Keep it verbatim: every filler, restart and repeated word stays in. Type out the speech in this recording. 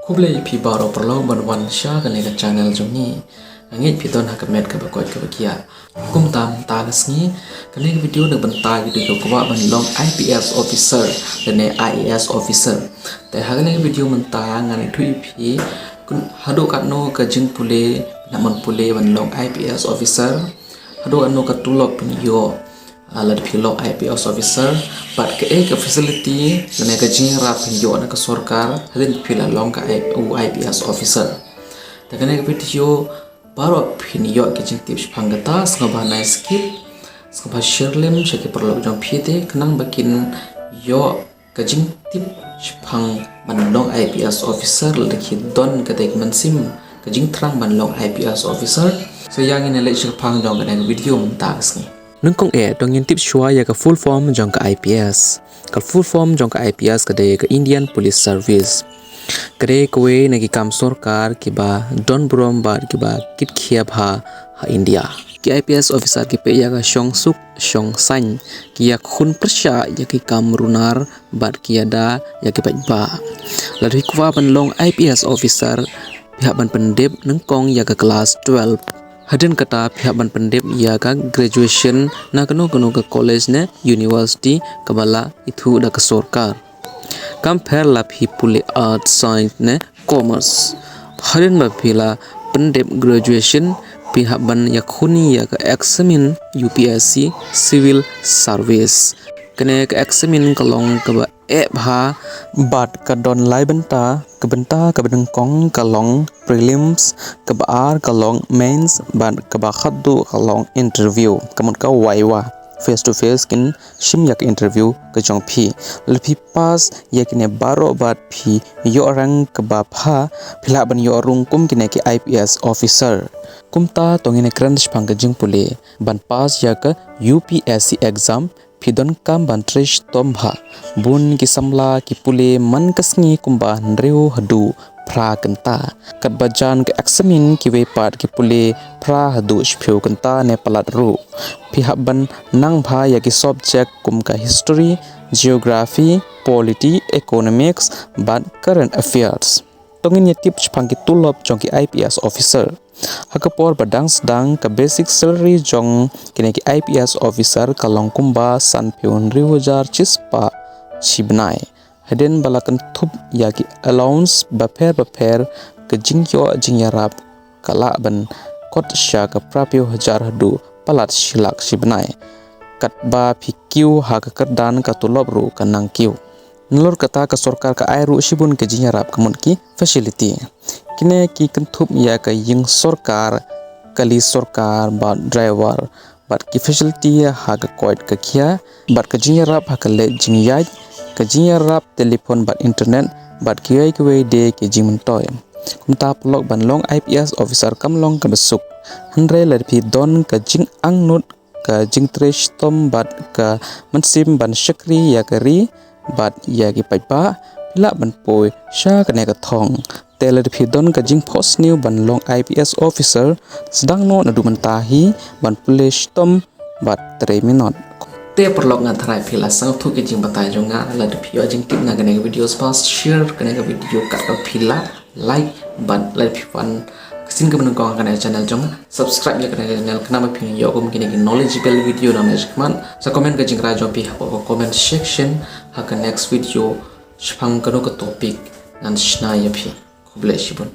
Khublei ïa phi baroh paralok ban wan sha kane ka channel jong ngi. Nga ngeit phi don ha ka met kaba koit kaba khiah. Kumta mynta ka sngi, kane ka video na ka bynta ki dei kiba kwah ban long I P S officer lane I A S officer. Te ha kane ka video mynta ngan ïathuh ïa phi haduh katno ka jingpule, phin hap ban pule ban long I P S officer, haduh katno ka tulop phin ïoh lada phi long I P S officer, bad kaei ka facility lane ka jingïarap phin ïoh na ka sorkar hadien ba phi la long ka I P S officer. Te kane ka video baroh phin ïoh ka jingtip shaphang kata, sngewbha ym skip, sngewbha share lem sha ki paralok jong phi te khnang ba kin ïoh ka jingtip shaphang ban long I P S officer lada ki don kata ka mynsiem, ka jingthrang ban long I P S officer. So ïa ngin ïaleit shaphang jong kane ka video mynta ka sngi. Nyngkong eh to ngin tip shuwa ïa ka full form jong ka I P S. Ka full form jong ka I P S ka dei ka Indian Police Service. Ka dei kawei na ki kam sorkar kiba don burom bad kiba kitkhia bha ha India. Ki I P S officer ki peit ïa ka shongsuk shongsaiñ, ki ïakhun pyrshah ïa ki kam runar bad ki ïada ïa ki paidbah. Lada phi kwah ban long I P S officer, phi hap ban pyndep nyngkong ïa ka class twelve. Hadien kata phi hap ban pyndep ïa ka graduation na kano kano ka college ne university kaba la ithuh da ka sorkar. Kam pher la phi pule arts, science ne commerce. Hadien ba phi la pyndep graduation, phi hap ban ïakhun ïa ka eksamin U P S C Civil Service. Kane ka eksamin ka long kaba eh bha bad ka don lai bynta. Ka bynta kaba nyngkong ka long prelims, kaba ar ka long mains bad kaba khatduh ka long interview, ka mut ka viva. Face to face kin shim ïa ka interview ka jong phi. Lada phi pass ïa kine baroh bad phi ïoh rank kaba bha, phi lah ban ïoh rung kum kine ki I P S officer. Kumta to ngin ïa kren shaphang ka jingpule ban pass ïa ka U P S C exam. Phi donkam ban trei shitom bha. Bun ki samla ki pule man ka sngi kumba hynriew haduh phra kynta. Katba jan ka eksamin kiwei pat ki pule phra haduh shiphew kynta ne palat ruh. Phi hap ban nang bha ïa ki subject kum ka history, geography, polity, economics bad current affairs. To ngin ïa tip shaphang ki tulop jong ki I P S officer. Ha ka por ba dang sdang, ka basic salary jong kine ki I P S officer ka long kumba sanphew hynriew hajar shispah shi bnai. Hadien ba la kynthup ïa ki allowance bapher bapher, ka jingïoh jingïarap ka lah ban kot sha ka phraphew hajar haduh palat shi lak shi bnai. Katba phi kiew ha ka kyrdan, ka tulop ruh ka nang kiew. Nalor kata ka sorkar ka ai ruh shibun ka jingïarap ka mut ki facility. Kine ki kynthup ïa ka ïing sorkar, kali sorkar bad driver, bad ki facility ha ka koit ka khiah, bad ka jingïarap ha ka leit jingïaid, ka jingïarap telephone bad internet, bad kiwei kiwei de ki jingmyntoi. Kumta paralok, ban long I P S officer kam long kaba suk. Hynrei lada phi don ka jingangnud, ka jingtrei shitom bad ka mynsiem ban shakri ïa ka ri bad ïa ki paidbah, phi lah ban poi sha kane ka thong. Te lada phi don ka jingphohsniew ban long I P S officer, sdang noh naduh mynta hi ban pule shitom bad trei minot. Te paralok, nga tharai phi la sngewthuh ki jingbatai jong nga. Lada phi ïoh jingtip na kane ka video, sngewbha share kane ka video kat kaba phi la like, bad lada phi wan ka sien kaba nyngkong ha kane ka channel jong nga, subscribe ïa kane ka channel khnang ba phin ïoh kum kine ki knowledgeable video nangne shakhmat. Sa comment ka jingkyrpad jong phi hapoh ka comment section. Ha ka next video shaphang kano ka topic ngan shna ïa phi. Khublei shibun.